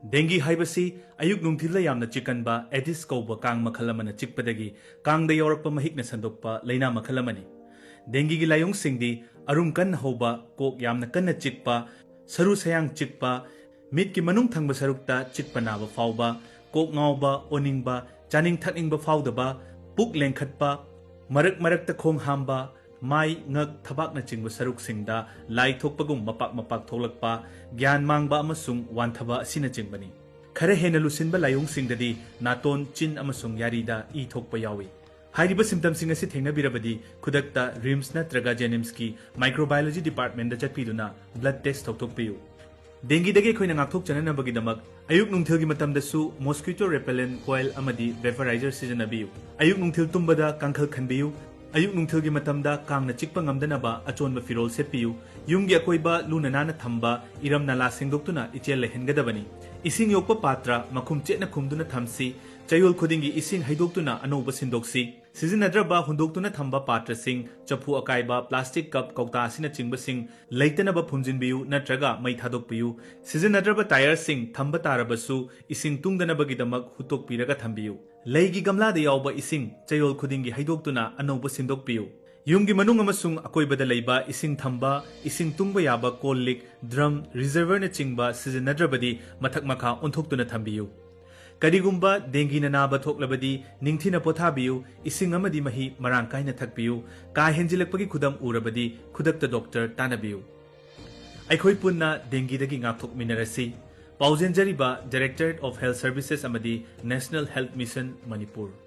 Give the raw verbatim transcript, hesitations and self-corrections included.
ꯗꯦꯡꯒꯤ ꯍꯥꯏꯕꯁꯤ ꯑꯌꯨꯛ ꯅꯨꯡꯊꯤꯜꯗ ꯌꯥꯝꯅ ꯆꯤꯛꯀꯟꯕ ꯑꯦꯗꯤꯁ ꯀꯧꯕ ꯀꯥꯡ ꯃꯈꯜ ꯑꯃꯅ ꯆꯤꯛꯄꯗꯒꯤ ꯀꯥꯡꯗ ꯌꯥꯎꯔꯛꯄ ꯃꯍꯤꯛꯅ ꯁꯟꯗꯣꯛꯄ ꯂꯩꯅꯥ ꯃꯈꯜ ꯑꯃꯅꯤ꯫ ꯗꯦꯡꯒꯤꯒꯤ ꯂꯥꯏꯑꯣꯡꯁꯤꯡꯗꯤ ꯑꯔꯨꯝ ꯀꯟꯅ ꯍꯧꯕ, ꯀꯣꯛ ꯌꯥꯝꯅ ꯀꯟꯅ ꯆꯤꯛꯄ, ꯁꯔꯨ ꯁꯌꯥꯡ ꯆꯤꯛꯄ, ꯃꯤꯠꯀꯤ ꯃꯅꯨꯡ ꯊꯪꯕ ꯁꯔꯨꯛꯇ ꯆꯤꯛꯄ ꯅꯥꯕ ꯐꯥꯎꯕ, ꯀꯣꯛ ꯉꯥꯎꯕ, ꯑꯣꯅꯤꯡꯕ, ꯆꯥꯅꯤꯡ ꯊꯛꯅꯤꯡꯕ ꯐꯥꯎꯗꯕ, ꯄꯨꯛ ꯂꯦꯡꯈꯠꯄ, ꯃꯔꯛ ꯃꯔꯛꯇ ꯈꯣꯡ ꯍꯥꯝꯕ, ꯃꯥꯏ, ꯉꯛ, ꯊꯕꯥꯛꯅꯆꯤꯡꯕ ꯁꯔꯨꯛꯁꯤꯡꯗ ꯂꯥꯏ ꯊꯣꯛꯄꯒꯨꯝ ꯃꯄꯥꯛ ꯃꯄꯥꯛ ꯊꯣꯛꯂꯛꯄ, ꯒ꯭ꯌꯥꯟ ꯃꯥꯡꯕ ꯑꯃꯁꯨꯡ ꯋꯥꯟꯊꯕ ꯑꯁꯤꯅꯆꯤꯡꯕꯅꯤ꯫ ꯈꯔ ꯍꯦꯟꯅ ꯂꯨꯁꯤꯟꯕ ꯂꯥꯏꯑꯣꯡꯁꯤꯡꯗꯗꯤ ꯅꯥꯇꯣꯟ, ꯆꯤꯟ ꯑꯃꯁꯨꯡ ꯌꯥꯔꯤꯗ ꯏ ꯊꯣꯛꯄ ꯌꯥꯎꯏ꯫ ꯍꯥꯏꯔꯤꯕ ꯁꯤꯝꯇꯝꯁꯤꯡ ꯑꯁꯤ ꯊꯦꯡꯅꯕꯤꯔꯕꯗꯤ ꯈꯨꯗꯛꯇ ꯔꯤꯝꯁ ꯅꯠꯇ꯭ꯔꯒ ꯖꯦꯅꯤꯝꯁꯀꯤ ꯃꯥꯏꯀ꯭ꯔꯣꯕꯥꯏꯑꯣꯂꯣꯖꯤ ꯗꯤꯄꯥꯔꯠꯃꯦꯟꯗ ꯆꯠꯄꯤꯗꯨꯅ ꯕ꯭ꯂꯗ ꯇꯦꯁ ꯇꯧꯊꯣꯛꯄꯤꯌꯨ꯫ ꯗꯦꯡꯒꯤꯗꯒꯤ ꯑꯩꯈꯣꯏꯅ ꯉꯥꯛꯊꯣꯛꯆꯅꯅꯕꯒꯤꯗꯃꯛ ꯑꯌꯨꯛ ꯅꯨꯡꯊꯤꯜꯒꯤ ꯃꯇꯝꯗꯁꯨ ꯃꯣꯁꯀ꯭ꯌꯨꯇꯣ ꯔꯦꯄꯦꯂꯦꯟ ꯀꯣꯏꯜ ꯑꯃꯗꯤ ꯚꯦꯄꯔꯥꯏꯖꯔ ꯁꯤꯖꯤꯟꯅꯕꯤꯌꯨ꯫ ꯑꯌꯨꯛ ꯅꯨꯡꯊꯤꯜ ꯇꯨꯝꯕꯗ ꯀꯥꯡꯈꯜ ꯈꯟꯕꯤꯌꯨ꯫ ꯑꯌꯨꯛ ꯅꯨꯡꯊꯤꯜꯒꯤ ꯃꯇꯝꯗ ꯀꯥꯡꯅ ꯆꯤꯛꯄ ꯉꯝꯗꯅꯕ ꯑꯆꯣꯟꯕ ꯐꯤꯔꯣꯜ ꯁꯦꯠꯄꯤꯌꯨ꯫ ꯌꯨꯝꯒꯤ ꯑꯀꯣꯏꯕ ꯂꯨꯅ ꯅꯥꯟꯅ ꯊꯝꯕ, ꯏꯔꯝ ꯅꯂꯥ ꯁꯦꯡꯗꯣꯛꯇꯨꯅ ꯏꯆꯦꯜ ꯂꯩꯍꯟꯒꯗꯕꯅꯤ꯫ ꯏꯁꯤꯡ ꯌꯣꯛꯄ ꯄꯥꯇ꯭ꯔ ꯃꯈꯨꯝ ꯆꯦꯠꯅ ꯈꯨꯝꯗꯨꯅ ꯊꯝꯁꯤ꯫ ꯆꯌꯣꯜ ꯈꯨꯗꯤꯡꯒꯤ ꯏꯁꯤꯡ ꯍꯩꯗꯣꯛꯇꯨꯅ ꯑꯅꯧꯕ ꯁꯤꯟꯗꯣꯛꯁꯤ꯫ ꯁꯤꯖꯤꯟꯅꯗ꯭ꯔꯕ ꯍꯨꯟꯗꯣꯛꯇꯨꯅ ꯊꯝꯕ ꯄꯥꯇ꯭ꯔꯁꯤꯡ, ꯆꯐꯨ ꯑꯀꯥꯏꯕ, ꯄ꯭ꯂꯥꯁꯇꯤꯛ ꯀꯞ, ꯀꯧꯇꯥ ꯑꯁꯤꯅꯆꯤꯡꯕꯁꯤꯡ ꯂꯩꯇꯅꯕ ꯐꯨꯝꯖꯤꯟꯕꯤꯌꯨ ꯅꯠꯇ꯭ꯔꯒ ꯃꯩ ꯊꯥꯗꯣꯛꯄꯤꯌꯨ꯫ ꯁꯤꯖꯤꯟꯅꯗ꯭ꯔꯕ ꯇꯥꯌꯔꯁꯤꯡ ꯊꯝꯕ ꯇꯥꯔꯕꯁꯨ ꯏꯁꯤꯡ ꯇꯨꯡꯗꯅꯕꯒꯤꯗꯃꯛ ꯍꯨꯠꯇꯣꯛꯄꯤꯔꯒ ꯊꯝꯕꯤꯌꯨ꯫ ꯂꯩꯒꯤ ꯒꯝꯂꯥꯗ ꯌꯥꯎꯕ ꯏꯁꯤꯡ ꯆꯌꯣꯜ ꯈꯨꯗꯤꯡꯒꯤ ꯍꯩꯗꯣꯛꯇꯨꯅ ꯑꯅꯧꯕ ꯁꯤꯟꯗꯣꯛꯄꯤꯌꯨ꯫ ꯌꯨꯝꯒꯤ ꯃꯅꯨꯡ ꯑꯃꯁꯨꯡ ꯑꯀꯣꯏꯕꯗ ꯂꯩꯕ ꯏꯁꯤꯡ ꯊꯝꯕ, ꯏꯁꯤꯡ ꯇꯨꯡꯕ ꯌꯥꯕ ꯀꯣꯜ ꯂꯤꯛ, ꯗ꯭ꯔꯝ, ꯔꯤꯖꯔꯚꯔꯅꯆꯤꯡꯕ ꯁꯤꯖꯤꯟꯅꯗ꯭ꯔꯕꯗꯤ ꯃꯊꯛ ꯃꯈꯥ ꯑꯣꯟꯊꯣꯛꯇꯨꯅ ꯊꯝꯕꯤꯌꯨ꯫ ꯀꯔꯤꯒꯨꯝꯕ ꯗꯦꯡꯒꯤꯅ ꯅꯥꯕ ꯊꯣꯛꯂꯕꯗꯤ ꯅꯤꯡꯊꯤꯅ ꯄꯣꯊꯥꯕꯤꯌꯨ, ꯏꯁꯤꯡ ꯑꯃꯗꯤ ꯃꯍꯤ ꯃꯔꯥꯡ ꯀꯥꯏꯅ ꯊꯛꯄꯤꯌꯨ꯫ ꯀꯥ ꯍꯦꯟꯖꯤꯜꯂꯛꯄꯒꯤ ꯈꯨꯗꯝ ꯎꯔꯕꯗꯤ ꯈꯨꯗꯛꯇ ꯗꯣꯛꯇꯔ ꯇꯥꯟꯅꯕꯤꯌꯨ꯫ ꯑꯩꯈꯣꯏ ꯄꯨꯟꯅ ꯗꯦꯡꯒꯤꯗꯒꯤ ꯉꯥꯛꯊꯣꯛꯃꯤꯟꯅꯔꯁꯤ꯫ ꯄꯥꯎꯖꯦꯟꯖꯔꯤꯕ Directorate of Health Services ꯑꯃꯗꯤ National Health Mission ꯃꯅꯤꯄꯨꯔ꯫